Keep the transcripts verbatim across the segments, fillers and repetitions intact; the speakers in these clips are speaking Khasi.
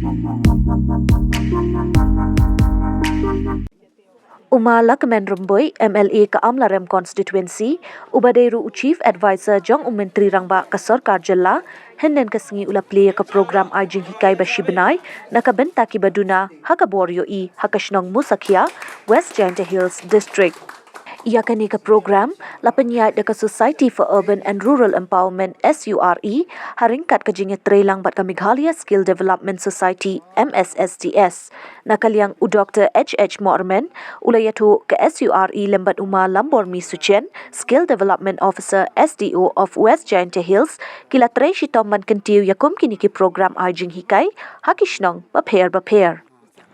U Ma Lakmen Rymbui, M L A ka Amlarem Constituency, uba dei ruh u Chief Advisor jong u Myntri Rangbah ka Sorkar Jylla, hynnin ka sngi u la plie ïa ka program ai jinghikai ba shi bnai na ka bynta kiba duna ha ka bor ïohi ha ka shnong Musakhia, West Jaintia Hills District. Ïa kane ka program la pynïaid da ka Society for Urban and Rural Empowerment, S U R E, ha ryngkat ka jingïatreilang bad ka Meghalaya Skill Development Society, M S S D S. Na ka liang u Doctor H H Mohrmen, u la ïathuh ka S U R E lem bad u Ma Lambormi Suchen, Skill Development Officer, S D O of West Jaintia Hills, ki la trei shitom ban kyntiew ïa kum kine ki program ai jinghikai ha ki shnong bapher bapher.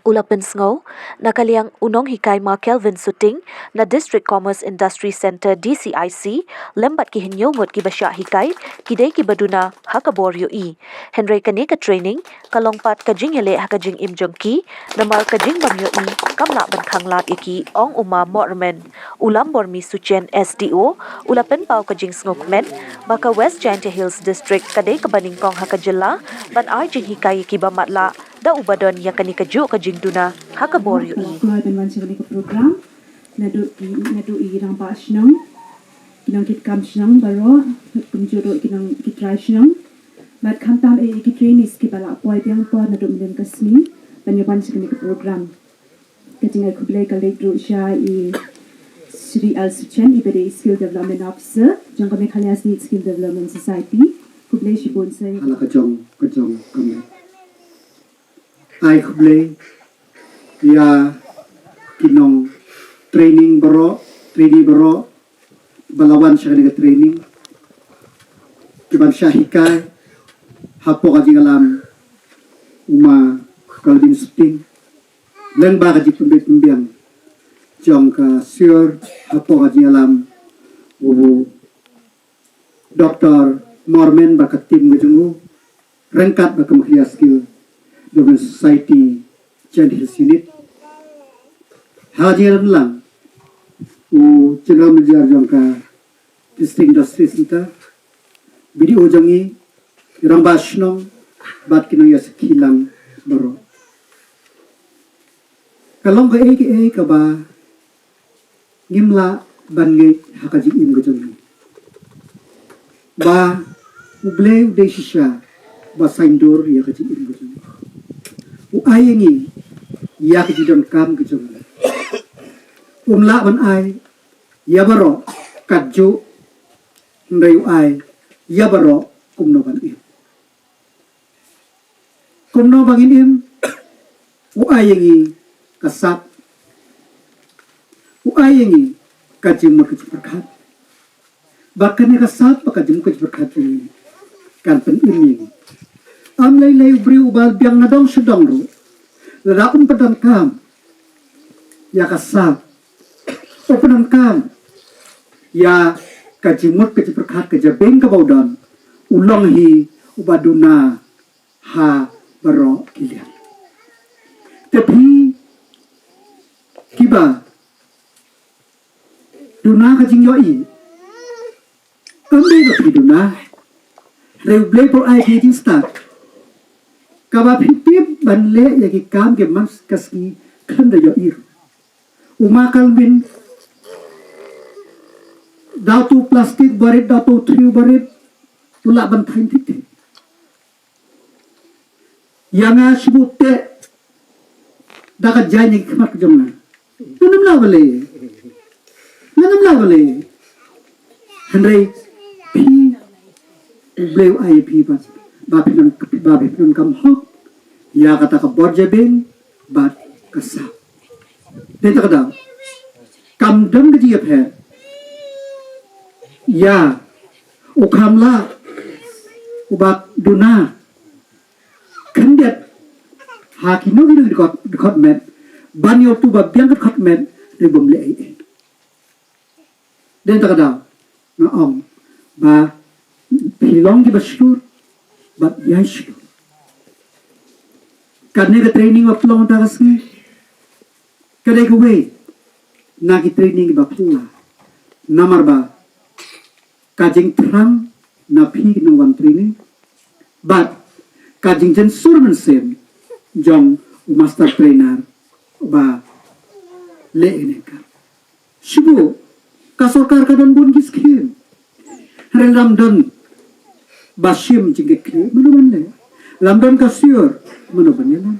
U la pynsngew na ka liang u nonghikai Ma Kelvin Suting na District Commerce Industry Centre, D C I C, lem bad ki hynñiew ngut kiba shah hikai, ki dei kiba duna ha ka bor ïohi. Hynrei kane ka training ka long pat ka jingïaleh ha ka jingim jong ki, namar ka jingbym ïohi kam lah ban khanglad ïa ki, ong u Ma Mohrmen. U Lambormi Suchen, S D O, u la pynpaw ka jingsngewkmen ba ka West Jaintia Hills District ka dei kaba nyngkong ha ka jylla ban ai jinghikai ïa kiba matlah, da uba don ïa kane kajuh ka jingduna ha ka bor ïohi. Khlaiñ ban wan sha kane ka program naduh ki, naduh i rangbah shnong, ki nongkitkam shnong baroh, kumjuh ruh ki nong, ki trai shnong. Bad khamtam eh ki trainees kiba la poi biang por naduh mynnin ka sngi ban ïa wan sha kane ka program. Ka jingai khublei ka leit ruh sha i Shri L Suchen, iba dei Skill Development Officer jong ka Meghalaya State Skill Development Society. Khublei shibun sir. Ha la ka jong ka jong ka met. Ai khublei ïa ki nong training baroh, trainee baroh ba la wan sha kane ka training, ki ban shah hikai hapoh ka jingïalam u Ma Kelvin Suting, lyngba ka jingpynbeit pynbiang jong ka Sir, hapoh ka jingïalam u Doctor Mohrmen bad ka team ka jong u, ryngkat bad ka Meghalaya Skill Development Society Jaintia Hills Unit. Ha ka jingïalam lang u General Manager jong ka District Industry Centre, B D O jong ngi, ki rangbah shnong bad ki nongïasakhi lang baroh. Ka long kaei kaei kaba ngim lah ban ngeit ha ka jingim ka jong ngi, ba U Blei u dei shisha ba saiñdur ïa ka jingim ka jong ngi. U ai ïa ngi ïa ka jingdonkam ka jong ngi. Um lah ban ai ïa baroh katjuh, hynrei u ai ïa baroh kumno ban im. Kumno ba ngin im? U ai ïa ngi ka sap, u ai ïa ngi ka jingmut ka jingpyrkhat. Ba kane ka sap bad ka jingmut ka jingpyrkhat jong ngi kan pynim ïa ngi. Ym lei lei u briew uba biang na dong sha dong ruh, lada um pyndonkam ïa ka sap, u pyndonkam ïa ka jingmut ka jingpyrkhat ka jabieng kaba u don, u long hi uba duna ha baroh ki liang. Te phi kiba duna ka jingïohi, ym dei ba phi duna, hynrei U Blei u ai phi jingstad kaba phi tip ban leh ïa ki kam ki man ka sngi khlem da ïohi ruh. U Ma Kelvin, da uto u plastik barit, da uto u thriu barit, u lah ban thaiñ thik thik. Ïa nga shu buh teh da ka jaiñ ïa ki khmat ka jong nga. Ngan ym lah balei. Ngan ym lah balei. Hynrei phi, U Blei u ai phi ba, ba phin, ba phin kam hok ïa kata ka bor jabieng bad ka sap. Dei ta ka daw, kam don ka jingïapher ïa u kham lah uba duna khyndiat ha kino kino ki dkhot, dkhot met, ban ïa uto uba biang ka dkhot met, hynrei bym leh ei ei. Dei ta ka daw, nga ong ba phi long kiba shlur bad ïai shlur. Kane ka training ba phi long mynta ka sngi, ka dei kawei na ki training kiba phylla. Namar ba ka jingthrang na phi ki nongwan training bad ka jingjynsur mynsiem jong u master trainer ba leh ine ka. Shuh ka sorkar ka don bun ki skim. Hynrei lam don ba shim jingkitkhlieh mano ban leh. Lam don ka syiar mano ban ïalam.